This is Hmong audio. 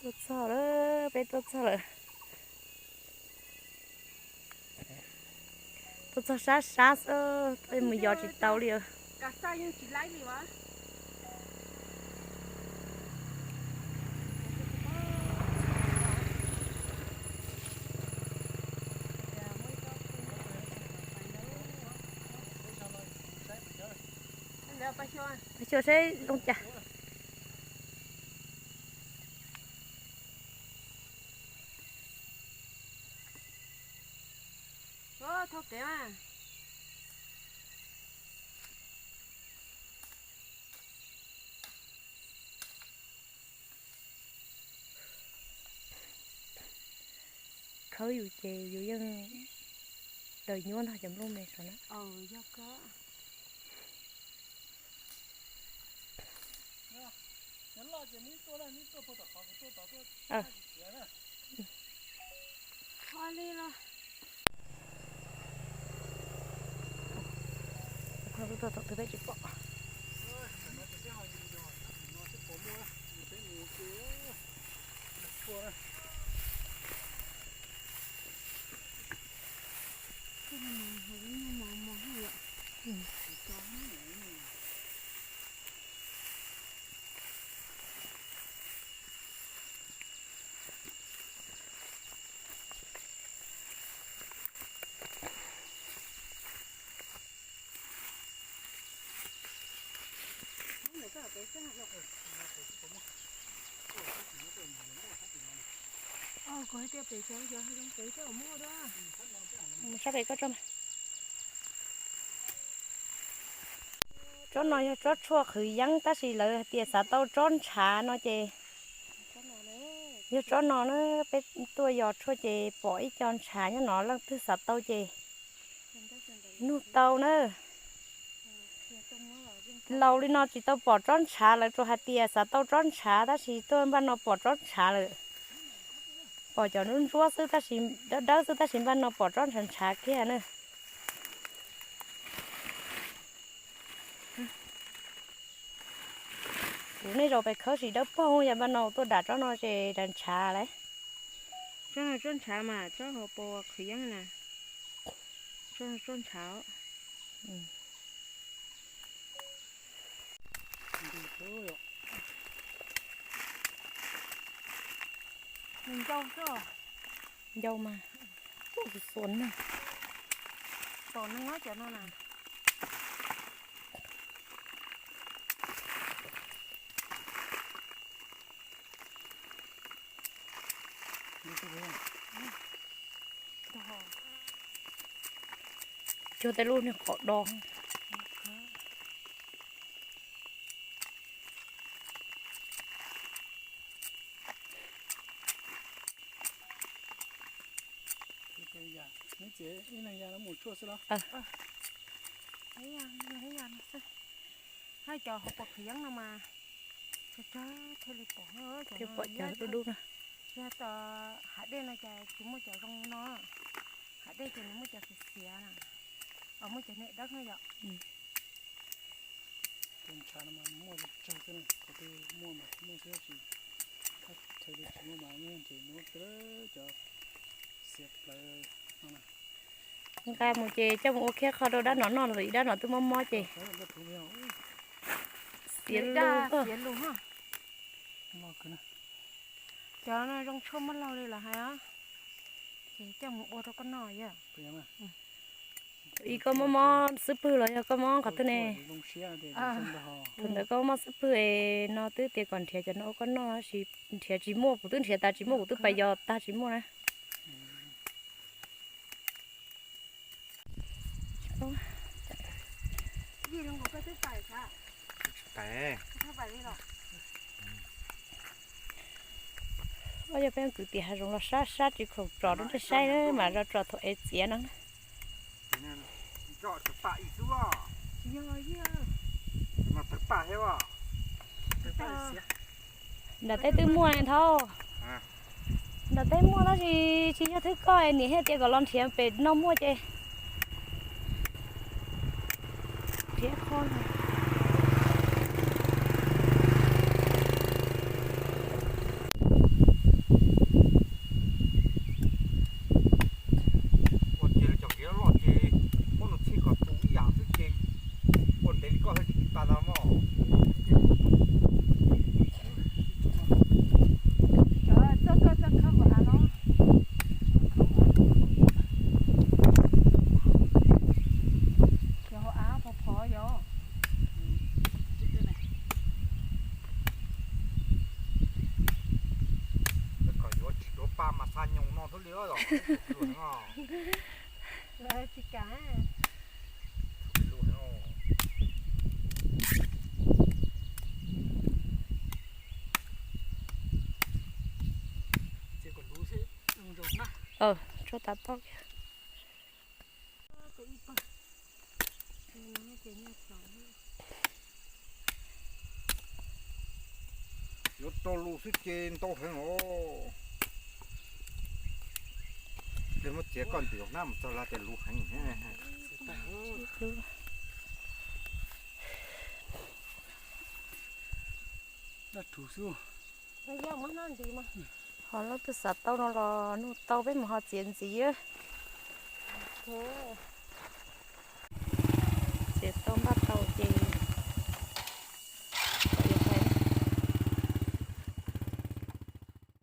Tuaj txog lawm, peb tuaj txog lawm. Tuaj txog sab sab xwb, tuaj mus yos tsis tau li. Pab xyuas saib zoo cas. Thauj kev mas. Khawb yus ces yus yeej daws nyuaj nrog cov nplooj me saum na. Tuaj tom twg peb tsis pom. Mus sab pem koj tsob mas. Tsob no yog tsob tshuaj qhwv yeeb tab sis lawv hais tias xav tau tsob ntshav no ces yog tsob no na. Peb tuaj yos tshuaj ces pom ib co ntshav nyob no, leej twg xav tau ces nug tau na. Laus li no tsis tau pom tsob ntshav, lawv tsuas hais tias xav tau tsob ntshav tab sis tuaj npaj no pom tsob ntshav lawm. Pom cov ntsuab ntsuab xwb tab sis, dawb dawb xwb tab sis npaj no pom tsob ntshav ntshav kiag na. Kuv nej zaum pem khawb sim dawb paug yog npaj no tuaj dam tsob no ces ntshav ntshav lauj. Tsob no tsob ntshav mas tsob hauv paus qhwv yeeb na. Tsob no tsob ntshav. Nws ncau xwb. Ncau mas, xuav xuav na. Tom no cov no na. Cuag tej lub niag qos do. Hab cov hauv paus qhwv yeeb no mas tsawg tsawg thiaj li pom, cov pom cov dub dub na. Yog tom hav dej no ces tsis muaj cov zoo no, hav dej ces nws muaj cov xiav xiav na, muaj cov niam dawb no yom. Cov ntshav no mas muaj tsawg xwb, qhov twg muaj mas muaj xwb, tab sis thawj tsis muaj mas yeej nrhiav muab cov xiav plawv no na. Nqa mus ces coj mus ua kiag qho rau dab no noj lawm, dab no twb mob mob ces xiav lug. Cov no zoo tshuaj muaj laug li lawv hais os, ces coj mus ua rau koj noj yom. Ib koj mob mob xub pwg los yog koj mob qhov twg ne? Thaum ntawd koj mob xub pwg es no twb tias kom nrhiav cov no ua koj noj, tab sis nrhiav tsis muaj, kuv twb nrhiav tas tsis muaj, kuv twb pais yos tag tsis muaj na. Yog peb kwv tias hav zoov los sab sab tsis khoom tsom rau nej saib na, mas zov tsom thaum ev txiav no. Nram teb twb muaj ne thaub. Nram teb muaj tab sis tsis yog thwb koj, niam thiaj tias kom los nrhiav pem no muaj ces nrhiav qho. Tha nyoos no thiab li os. Tsis kam. Tsuag tas tau. Yuav rau lus xwb ces ntau heev os. Ces muab txiav koj ntim hnab mus txog lawm tias luv heev. Dab rhuv xwb. Ho lub twg xav tau no los nug tau, peb mus ho txiav ntxiv.